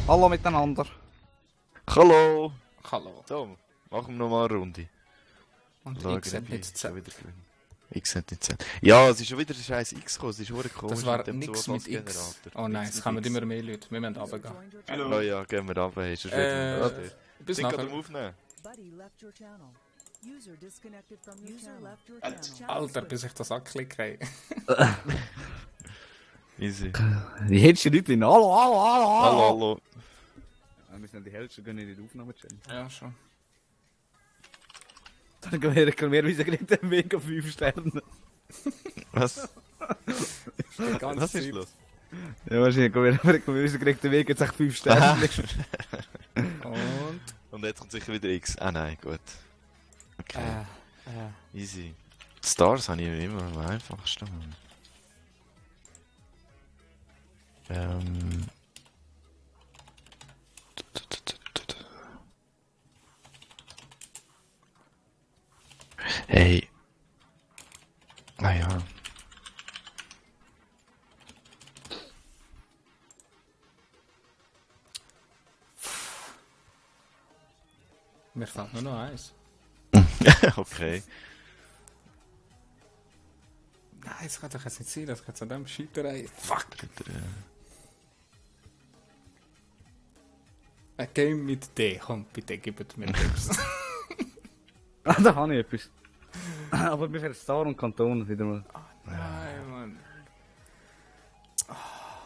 Hallo miteinander. Hallo! Hallo. So, machen wir nochmal eine Runde. Und Schauen, X hat wie- nicht schon Z. wieder grün. X hat nicht Z. Ja, es ist schon wieder ein scheiß X gekommen, es ist verdammt komisch. Das war mit dem nix mit X. Zufallsgenerator. Oh nein, Nix es mit kommen X. immer mehr Leute. Wir müssen runtergehen. Oh ja, gehen wir runter, hey, sonst reden wir nicht. Bis Sind gerade nachher. am Aufnehmen. Buddy left your channel. User disconnected from your channel. Left your channel. Alter, bis ich das anklicke. Easy. Die hellsten Leute in Hallo, hallo, hallo, Hallo, hallo. Ja, wir sind die hellsten, gehen in die Aufnahme chillen. Ja, schon. Dann gehen wir reklamieren, kriegt mega 5 Sterne. Was? Die ganze Was ist Zeit. los? Ja, wahrscheinlich gehen wir reklamieren, kriegt der Weg jetzt echt 5 Sterne. Und. Und jetzt kommt sicher wieder X. Ah nein, gut. Okay, Äh. easy. Die Stars habe ich immer am einfachsten. Hey. Ah ja. Mir fehlt nur noch eins. Okay. Nein, das kann doch jetzt nicht sein, das kann zu dem Scheiterei. Fuck! Ein Game mit D, komm, bitte gebt mir Tipps. Ah, da habe ich etwas. Aber mir fehlt Star und Kanton wieder mal. Nein, Mann.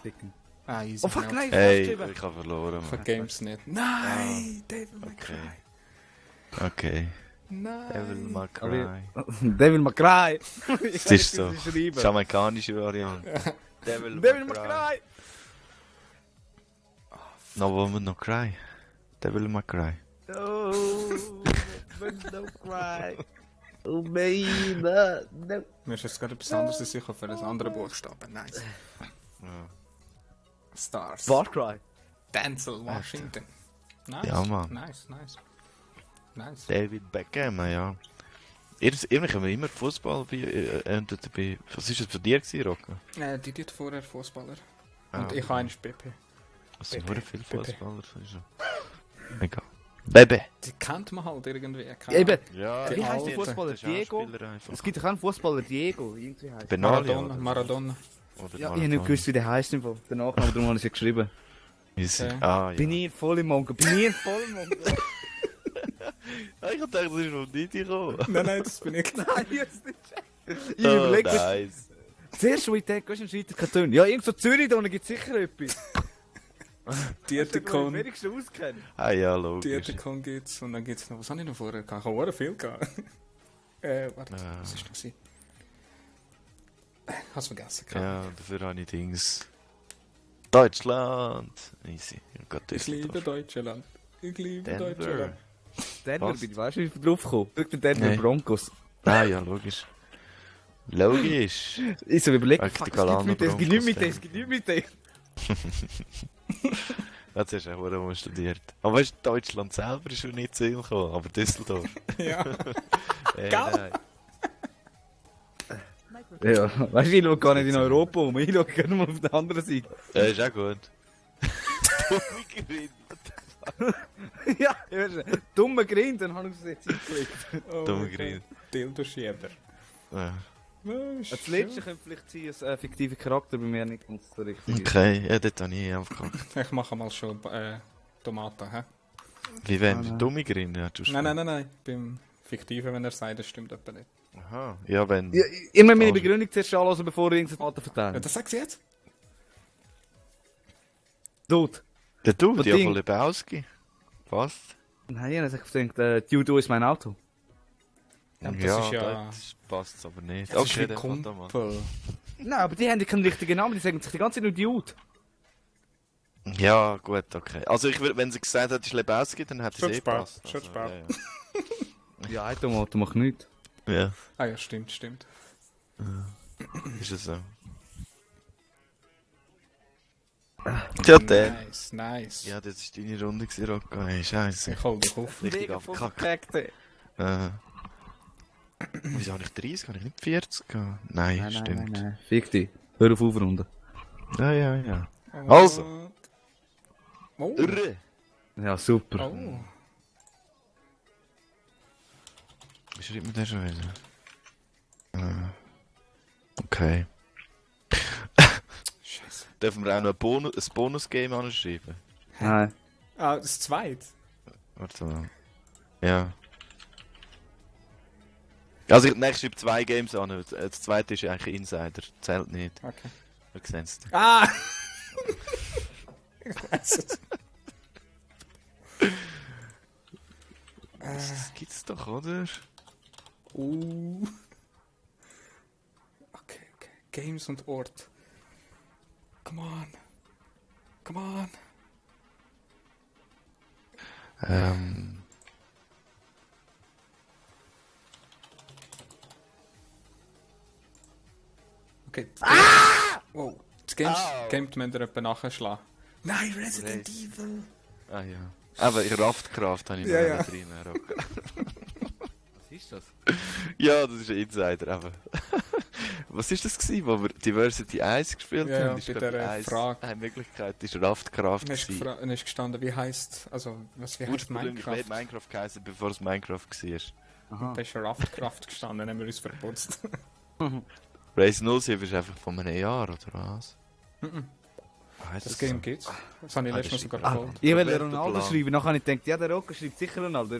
Dicken. Ah, easy. Oh fuck, genau. nein, Hey, ich ich habe verloren. Von Mann. Games nicht. Nein, Devil May Okay. Cry. Okay. Nein. Devil May Aber Cry. Devil May Cry. Das ist so. Das ist die amerikanische Variante. Devil Devil May Cry. No Woman No Cry. Devil May Cry. Oh, no cry. Oh, baby, no. Mir ist jetzt gerade etwas anderes sicher für einen anderen Buchstaben. Nice. Ja. Stars. Far Cry. Denzel Washington. Nice. Ja, Mann. Nice, nice. Nice. David Beckham, ja. Irgendwie haben wir immer Fußball dabei. Was war das für dir, Rocco? Die tut vorher Fußballer. Und Ah, ich habe einen Pepe. Es sind Pepe, nur viele Pepe. Fußballer. Egal. Bebe! Die kennt man halt irgendwie. Ja, eben. Ja, Wie heißt der Alter. Fußballer? Diego? Es gibt doch einen Fußballer, Diego. Irgendwie heißt Benali, Maradona. oder? Maradona. Oder Ja, ich habe nicht gewusst, wie der heißt. Der Nachname, darum habe ich es geschrieben. Easy. Okay. Ah, ja. Bin ich voll im Mongo? Bin ich voll im Mongo? Ah, ich hab gedacht, das ist von Didi gekommen. Nein, das bin ich. Nein, jetzt nicht. Ich Oh, überlege mir. nice. Zuerst, wo ich denke, was ist ein Schweizer Kanton? Ja, irgendwo Zürich, da gibt es sicher etwas. Dietikon. wenigstens auskennen. Ah ja, logisch. Dietikon gibt's. Und dann gibt's noch. Was habe ich noch vorher gehabt? Ich habe auch viel gehabt. Warte, was ist das? Ich hab's vergessen. Ja, dafür habe ich Dings. Deutschland! Easy. Ich hab Ich liebe Deutschland. Ich liebe Denver. Deutschland. Denver Was? bin ich, weißt du, wie ich drauf gekommen? Durch den Denver Nee. Broncos. Ah ja, logisch. Logisch. Ich so überlegt, Ach, fuck, die es gibt Galano mit dem, es gibt nicht mit dem, Broncos, es gibt nicht mit dem. Jetzt hast du auch mal studiert. Aber weißt du, Deutschland selber ist schon nicht zu ihm gekommen, aber Düsseldorf. Ja. Nein. Ja, weißt du, ich schaue gar nicht in Europa um, ich schaue gerne mal auf der anderen Seite. Ist auch gut. Ja, dummer Grind, dann habe ich es jetzt eingeklickt. Oh Dumme mein Grin. Gott. Dildo-Schieber. Ja. Das letzte könnte vielleicht sein, ein fiktiver Charakter bei mir nicht ganz so richtig. Okay, ja, dort habe ich einfach gehabt. Ich mache mal schon Tomaten, hä? Wie wenn du dumme Grin, ja, du Nein. Beim Fiktiven, wenn er sagt, das stimmt etwa nicht. Aha, ja, wenn. Ja, immer meine Begründung zuerst anlassen, bevor ich irgendein Daten Ja, verteile. das sagst du jetzt? Dude. Der du, Das die Ding- von Lebowski. Passt. Nein, ich habe gedacht, Judo ist mein Auto. Ja, das ist ja- das passt aber nicht. Das ist wie dann kommt er mal. Kumpel. Nein, aber die haben ja keinen richtigen Namen, die sagen sich die ganze Zeit nur Dude. Ja, gut, okay. Also, wenn sie gesagt hat, es ist Lebowski, dann hätte Schon es spät, gepasst. schon spät. Ja, ein Tomato macht nichts. Ja, ja. Ah ja, stimmt. Ist es so. Ja, dann. Nice. Ja, das war deine Runde, gewesen, Rocco. Hey, Scheiße. Ich hol dich auf. Richtig abgekackt. Wieso habe ich 30? Habe ich nicht 40 gehabt? Nein, stimmt. Nein. Fick dich. Hör auf aufrunden. Ja. Oh, Also. Oh. Irre! Ja, super. Oh. Wie schreibt man das schon wieder? Okay. Scheiße. Dürfen wir auch noch ein Bonus-Game anschreiben? Nein. Ah, das zweite. Warte mal. Ja. Also, ich schreibe 2 Games an. Das zweite ist eigentlich Insider. Zählt nicht. Okay. Wir sehen es. Ah! Ich weiß es. Das gibt's doch, oder? Okay. Games und Ort. Come on. Okay. Wow. Das Game müsst ihr etwa nachschlagen. Nein, Resident Evil. Ah ja. Aber in Raftkraft habe ich noch Ja. drin. Was ist das? Ja, das ist ein Insider, aber. Was ist das gewesen, wo wir Diversity 1 gespielt Ja, haben? bei glaub dieser ich, eins- Frage. Eine Möglichkeit ist Raftkraft Dann ist, gewesen. dann ist gestanden, wie heisst, also, wie heisst Ursprünglich hat Minecraft? Minecraft geheißen, bevor es Minecraft war. Aha. Da ist Raftkraft gestanden, dann haben wir uns verputzt. Race 07 ist einfach von einem Jahr, oder was? Heisst Das es Game so? gibt's. Das habe ich Ah, letztes Mal das sogar ist- geholt. Ich will Roberto Ronaldo Blanco. schreiben, nachher habe ich gedacht, ja, der Rocco schreibt sicher Ronaldo,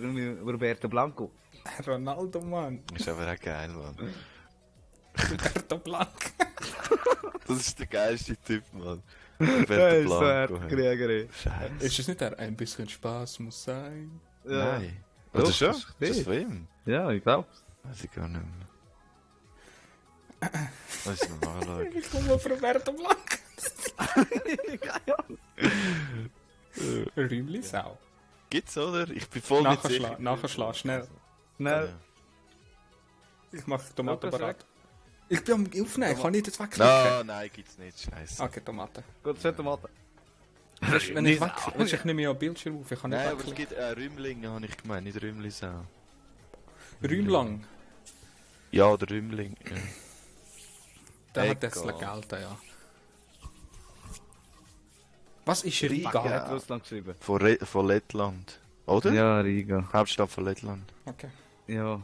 Roberto Blanco. Ronaldo, Mann. Ist aber auch geil, Mann. Roberto Blanco. Das ist der geilste Typ, Mann. Ja, Roberto ist so Blanco. hey. Krieger, ey. Scheiße. Ist es nicht der ein bisschen Spaß muss sein? Ja. Nein. Doch, Oder schon? das Ist ist das der. von ihm? Ja, ich glaub's. Weiß ich gar nicht mehr. Muss ich mal anschauen. Ich komme auf Roberto Blanco. Rümli Sau. Gibt's, oder? Ich bin voll nicht sicher. Nachschlag, schnell. Schnell. Ich mache Tomaten Lukas, bereit. Ich bin am Aufnehmen, ich kann nicht jetzt wegklicken. No, nein, gibt's nicht. Scheiße. Okay, Tomaten. Gut, schön Tomaten. Wenn ich wegklicke, ich nehme ja Bildschirm auf, ich kann nicht Nein, aber es wegklicken. gibt Rümling, habe ich gemeint, nicht Rümlisau. Rümlang, Ja, oder Rümling. Ja. der hat jetzt Egal. Geld, ja. Was ist Er Riga? hat Russland geschrieben. Von Lettland. Oder? Ja, Riga. Hauptstadt von Lettland. Okay. Ja.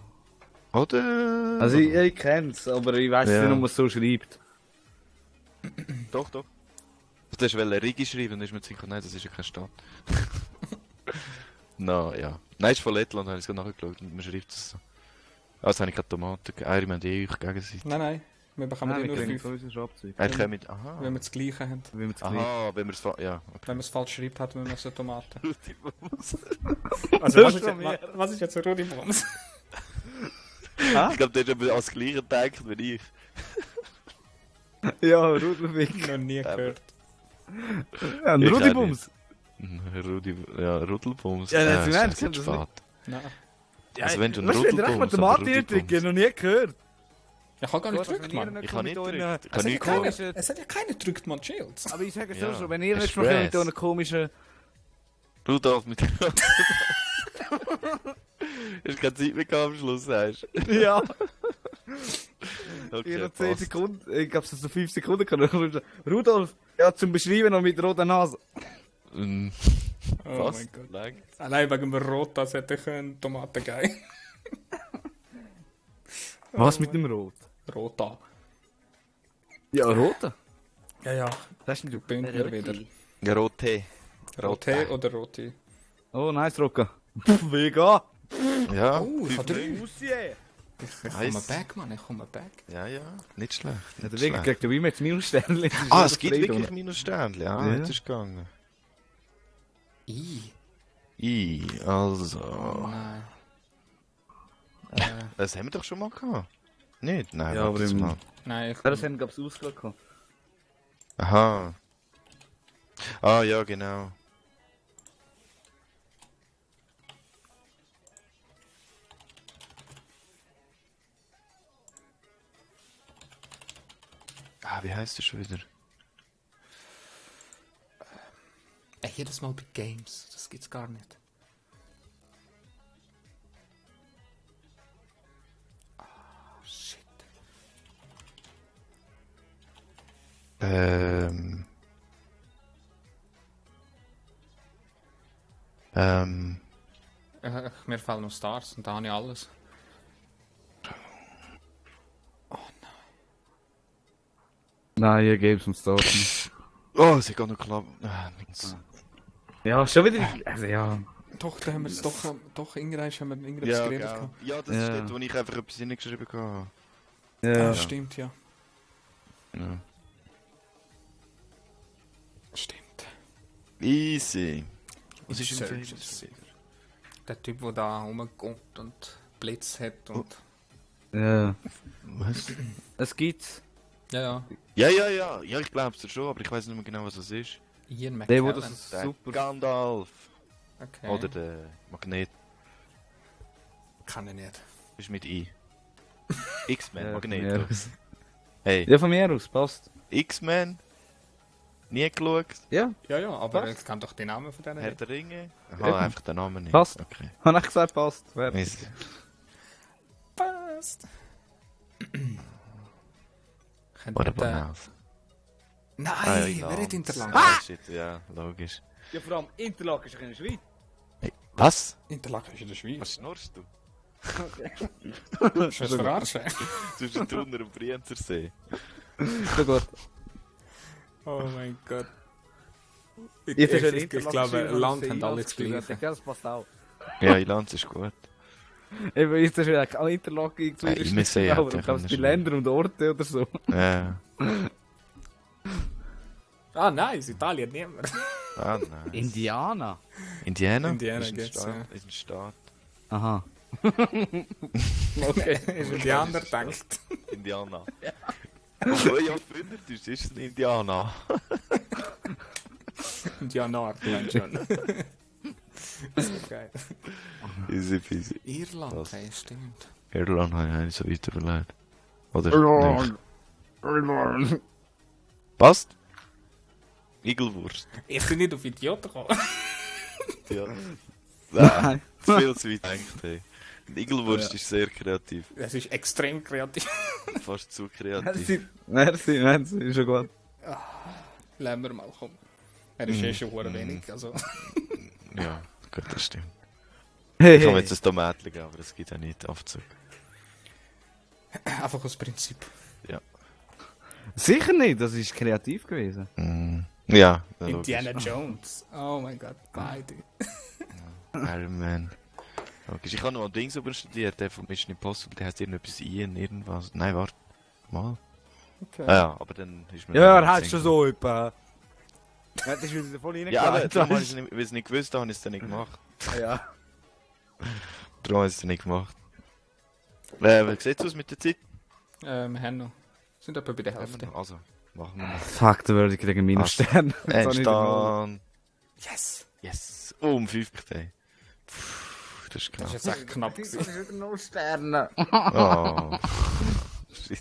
Oder? Also ich kenn's, aber ich weiß Ja. nicht, ob man es so schreibt. Doch, doch. Du hast Rigi schreiben, dann ist mir sicher, nein, das ist ja keine Stadt. No, ja. Nein, ist von Lettland, habe ich es gerade nachgeschaut und man schreibt es so. Also habe ich keine Tomaten, wir haben die euch gegenseitig. Nein, wir bekommen Nein, die wir nur kriegen 5, von uns einen Abzug. Er kommt mit, aha. wenn wir das Gleiche haben. Wie wir es gleich. Aha, wenn wir es, ja, okay. Wenn man es falsch schreibt, hat man so Tomaten. Ich Also, was Das ist, von mir. was ist jetzt ein Rudi Bons? glaube, der hat aber als Gleiche gedacht wie ich. Ja, Rudelwig. Noch nie gehört. Ja, ein Ich auch Rudibums. Rudi, ja, Rudelbums. Ja, das ist Moment, jetzt kennt das spät. Nein. Also wenn du einen Weißt du, wenn der echt Rudelbums, mit aber Tomaten trinken, Rudelbums. noch nie gehört. Ich habe gar nicht Gut, gedrückt, wenn ihr Mann. Ich habe nicht mit gedrückt. euren- Ich habe nicht keine- gedrückt. Es hat ja keiner gedrückt, man, chillt. Aber ich sage es Ja. so, wenn ihr Es nicht ist mal mit Stress. so einer komischen... Rudolf mit dem Hast keine Zeit mehr gehabt am Schluss, sagst du? Ja, Okay, ich noch 10 passt. Sekunden, ich glaube, es so 5 Sekunden kann. Rudolf, ja, zum Beschreiben noch mit roter Nase. Mm, Oh was? mein Gott. Lang? Allein wegen dem Rotas hätte ich einen Tomaten geben. Was mit dem Rot? Rota. Ja, roter. Ja, ja. Das ist nicht Bin mir wieder. Ja, Rote. Rote oder Roti? Oh, nice, Rocker. Vega. Ja, Oh, ich habe drei. Aussie. Ich komme back, Mann, ich komme back. ja, ja, nicht schlecht. Ja, Nicht der Weg schlecht. kriegt ja wie mit Minussternchen. Ah, es gibt wirklich Minussternchen. Ja, Ja. jetzt ist gegangen. I. Oh, also. Nein. Das haben wir doch schon mal gehabt. Nicht? Nein, Ja, warte aber jetzt im- mal. Nein, ich Ja, das haben wir, glaube ich, ausgelegt. Aha. Ah, ja, genau. Ah, wie heißt das schon wieder? jedes Mal bei Games. Das gibt's gar nicht. Ah, shit. Mir fallen noch Stars und da habe ich alles. Nein, hier Games und Stars. Oh, es geht noch knapp. Ah, nichts. Ja, schon wieder. Also ja. Doch, da haben wir es doch irgendwann haben wir irgendwas Ja, geredet. genau. gehabt. Ja, das Ja. ist dort, wo ich einfach etwas hingeschrieben habe. Ja. Ah, stimmt, ja. Ja. Stimmt. Easy. Was ist im Insurgents. Film? Der Typ, der da rumgeht und Blitz hat und... Ja. Was? Es gibt's. Ja. Ja, ich glaub's dir schon, aber ich weiß nicht mehr genau, was das ist. Ian Der, wo McKellen. das Der super. Gandalf. Okay. Oder der Magnet. Kann ich nicht. Ist mit I. X-Men, Ja, von mir Magnet. aus. Hey, Ja, von mir aus, passt. X-Men? Nie geschaut? Ja, Ja, aber Was? ich kann doch den Namen von denen Herr nicht. der Ringe? Aha, Eben. einfach den Namen nicht. Passt. Okay. hab ich gesagt, passt. Wer? Mist. Passt. What about Könnte... now? Nein, wer hat Interlaken? Ah! Shit, ja, logisch. Ja, vor allem Interlaken ist in der Schweiz. Hey, was? Interlaken ist in der Was Schweiz. schnurrst du? Ist das verarschen? Zwischen Trunner und Brienzersee. So gut. Oh mein Gott. Jetzt ist Ich glaube, Land haben alle das Gleiche. Ja, das passt auch. Ja, Ilanz ist gut. Eben, jetzt ist ja auch Interlaken irgendwie. Ja, ist immer nicht sehr, genau, ja, aber du kannst kann bei man Ländern und Orten oder so. Ja. Ah, nice, Italien niemand. Ah, nein. Indiana. Indiana? Indiana ist ein geht's, Staat. ja. Ist ein Staat. Aha. Okay, ist Indianer denkt. Indiana. Oh ja, früher, du ist ein Indianer. Indianer, meinst du schon. So geil. Easy peasy. Irland, Was? hey, stimmt. Irland habe ich nicht so weiter überlegt. Oder nicht? Passt? Igelwurst. Ich bin nicht auf Idioten gekommen. Ja. Nein. Zu viel zu weit gedacht, hey. Die Igelwurst ist sehr kreativ. Es ist extrem kreativ. Fast zu kreativ. Merci, ist schon gut. Lassen wir mal kommen. Er ist eh schon hure wenig, also... Ja, gut, das stimmt. Hey, Ich kann mir jetzt ein Tomatchen geben, aber es gibt ja nicht Aufzug. Einfach aus Prinzip. Sicher nicht, das ist kreativ gewesen. Ja, logisch. Indiana Jones. Oh mein Gott, beide. Iron Man. Logisch. Ich habe noch ein Ding über studiert, der von Mission Impossible, der heißt irgendetwas Ian, irgendwas. Nein, warte. Mal. Okay. Ah, ja, aber dann ist mir... Ja, noch er hat nicht schon so etwa. Ja, das ist wieder voll Ja, aber reingelegt. darum habe ich es nicht, weil ich es nicht gewusst habe, habe ich es dann nicht gemacht. Ja. Darum habe ich es dann nicht gemacht. Wie sieht es aus mit der Zeit? Wir haben noch. Sind etwa bei der Hälfte. Also, machen wir noch. Fuck, da würde ich gegen Minusstern. Endstand. Yes! Yes. Oh, um 5 Partei. Das ist Das knapp. ist jetzt echt knapp Das gewesen. ist wieder 0 Sterne. Oh. Shit.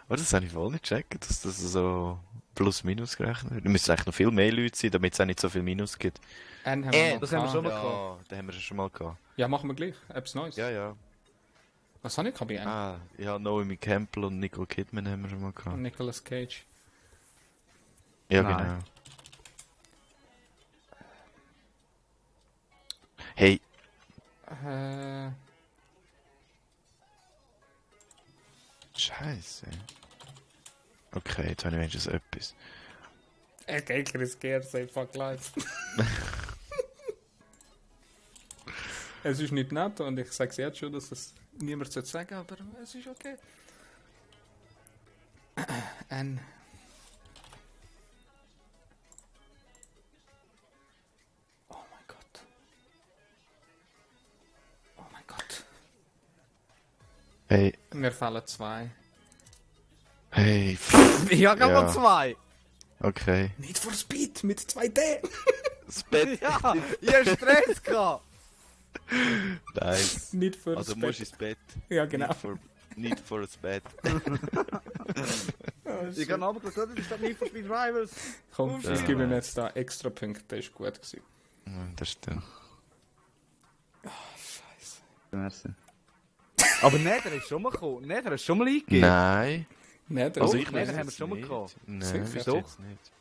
Aber das habe ich voll nicht gecheckt, dass das so plus minus gerechnet wird. Da müssen eigentlich noch viel mehr Leute sein, damit es auch nicht so viel Minus gibt. Einen haben wir noch das haben wir schon gehabt. mal Ja, den haben wir schon mal gehabt. Ja, machen wir gleich. Etwas Neues. Ja, ja. Was habe ich gehabt bei einem? Ah, ja, Naomi Campbell und Nicole Kidman haben wir schon mal gehabt. Und Nicolas Cage. Ja, Nein. genau. Hey, Scheiße. Okay, jetzt habe ich wenigstens etwas. Okay, Chris Gehr, say fuck life. Es ist nicht nett und ich sage es jetzt schon, dass es niemand sagen sollte, aber es ist okay. N. Oh mein Gott. Oh mein Gott. Hey, Mir fallen zwei. hey, Ich habe Ja. mal 2. okay. Need for Speed mit 2D. Das Bett. Ja, ich hab Stress gehabt. Nice. Need for Also Speed. musst du ins Bett. Ja, genau. Need for das Bett. Ich kann aber gesagt, das ist doch nicht für Speed Rivals. Komm, Ja. ich gebe ihm jetzt da extra Punkte, das ist gut gewesen. Das stimmt. Scheiße. Merci. Aber Nether ist schon mal gekommen. Nether ist schon mal eingegeben. Nein. Nicht, Also Oh, ich nein, weiß dann haben wir jetzt schon mal nicht. gehabt. Nein, Sicher? bis Doch. jetzt nicht.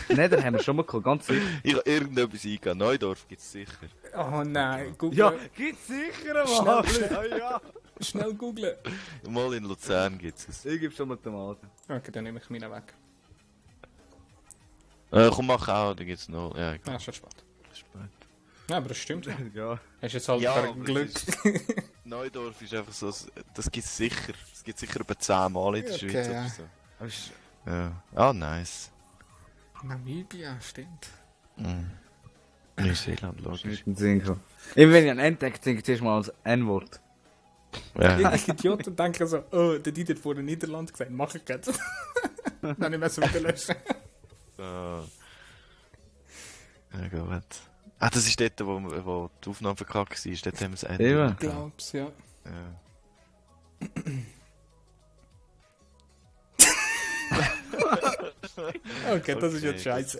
Nein, den haben wir schon mal geholt, ganz sicher. Ich habe irgendetwas eingegeben. Neudorf gibt's sicher. Oh nein, google. Ja, gibt's sicher mal. Ja, ja. Schnell googlen. Mal in Luzern gibt's es. Ich gebe schon mal Tomaten. Okay, dann nehme ich meine weg. Komm, mach auch, da gibt's noch. Ja, Ah, schon spät. spät. Ja, aber das stimmt. Ja. Hast jetzt halt Ja, per aber es Glück. Neudorf ist einfach so, das gibt's sicher. Das gibt's sicher etwa 10 Mal in der Okay, Schweiz ja. oder so. Ja. Ah, nice. Namibia, stimmt. Neuseeland, logisch. Nicht in den Sinn gekommen. Immer wenn ich an N-Tag denke, zuerst mal als N-Wort. Ja. Ich Idioten denken so, oh, der Dieter hat vor den Niederland gesagt, mach ich jetzt. Dann müssen wir wieder löschen. So. Ja, gut. Ah, das ist dort, wo die Aufnahme verkackt war. Dort haben wir es Ende. Eben. Ich glaub's, ja. Ja. Okay, das ist Okay, jetzt scheiße.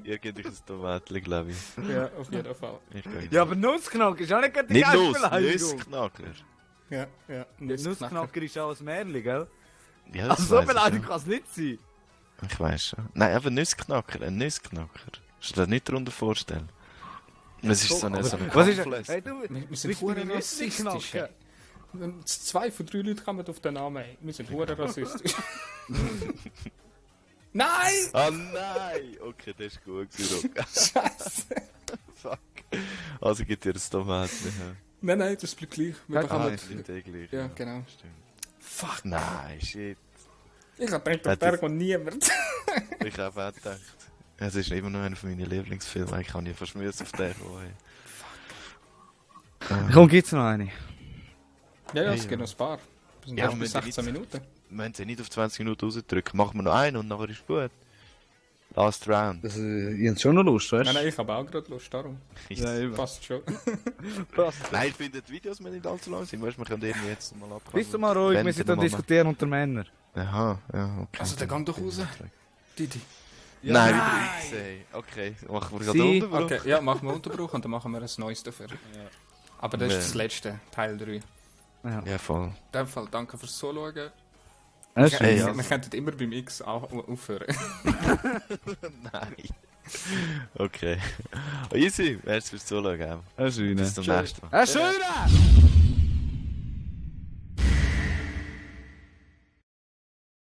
Irgendwelches Tomatli, glaube ich. Ja, auf jeden Fall. Ich gehe Ja, aber Nussknacker ist auch nicht gerade die nicht los, Geistbeleidigung. Nussknacker. Ja, ja. Nussknacker ist auch ein Märchen, gell? Ja, Also das so weiss ich beleidigt schon. kann es nicht sein. Ich weiß schon. Nein, aber Nussknacker, ein Nussknacker. Kannst du dir nicht darunter vorstellen? Es ist so eine Was ist Kampfless. Hey, du, Wir sind bist du hure nicht rassistisch. Nussknacker? ey. 2 von 3 Leuten kommen auf den Namen. Ey. Wir sind hure rassistisch. Nein! Ah nein! Okay, das ist gut gewesen. Scheiße! Fuck. Also gibt dir das Tomat nicht. Nein, das bleibt gleich. Wir Ah, bekommen... das stimmt eh gleich. Ja, genau. Stimmt. Fuck! Nein, shit. Ich hab gedacht, auf der kommt niemand. Ich habe auch gedacht. Es ist immer noch einer von meinen Lieblingsfilmen. Ich kann nie fast müssen auf den kommen. Komm, gibt's noch eine? Ja, Hey, es ja. gibt noch ein paar. Wir sind Ja, erst wir bei müssen 16 Minuten. Wir haben sie nicht auf 20 Minuten rausgedrückt. Machen wir noch einen und nachher ist gut. Last round. Das, ich hab schon noch Lust, weißt du? Nein, ich habe auch gerade Lust, darum. Ja, eben. Passt schon. Nein, ich finde die Videos müssen nicht allzu lang sein. Weißt du, wir können irgendwie jetzt mal abkommen. Bist du mal ruhig, wir sind da diskutieren unter Männern. Aha, ja, okay. Also, dann gang doch raus. Didi. Nein, wieder X, Okay, machen wir gerade Sie- Unterbruch. Okay, ja, machen wir Unterbruch und dann machen wir ein neues dafür. Aber das ist Ja. das letzte, Teil 3. In Ja, voll. dem Fall, danke fürs Zuschauen. Das ist Hey, schön. ja. Wir könnten immer beim X aufhören. Nein. Okay. Easy, merci fürs Zuschauen. Das ist schön. Bis zum nächsten Mal. Das ist schön!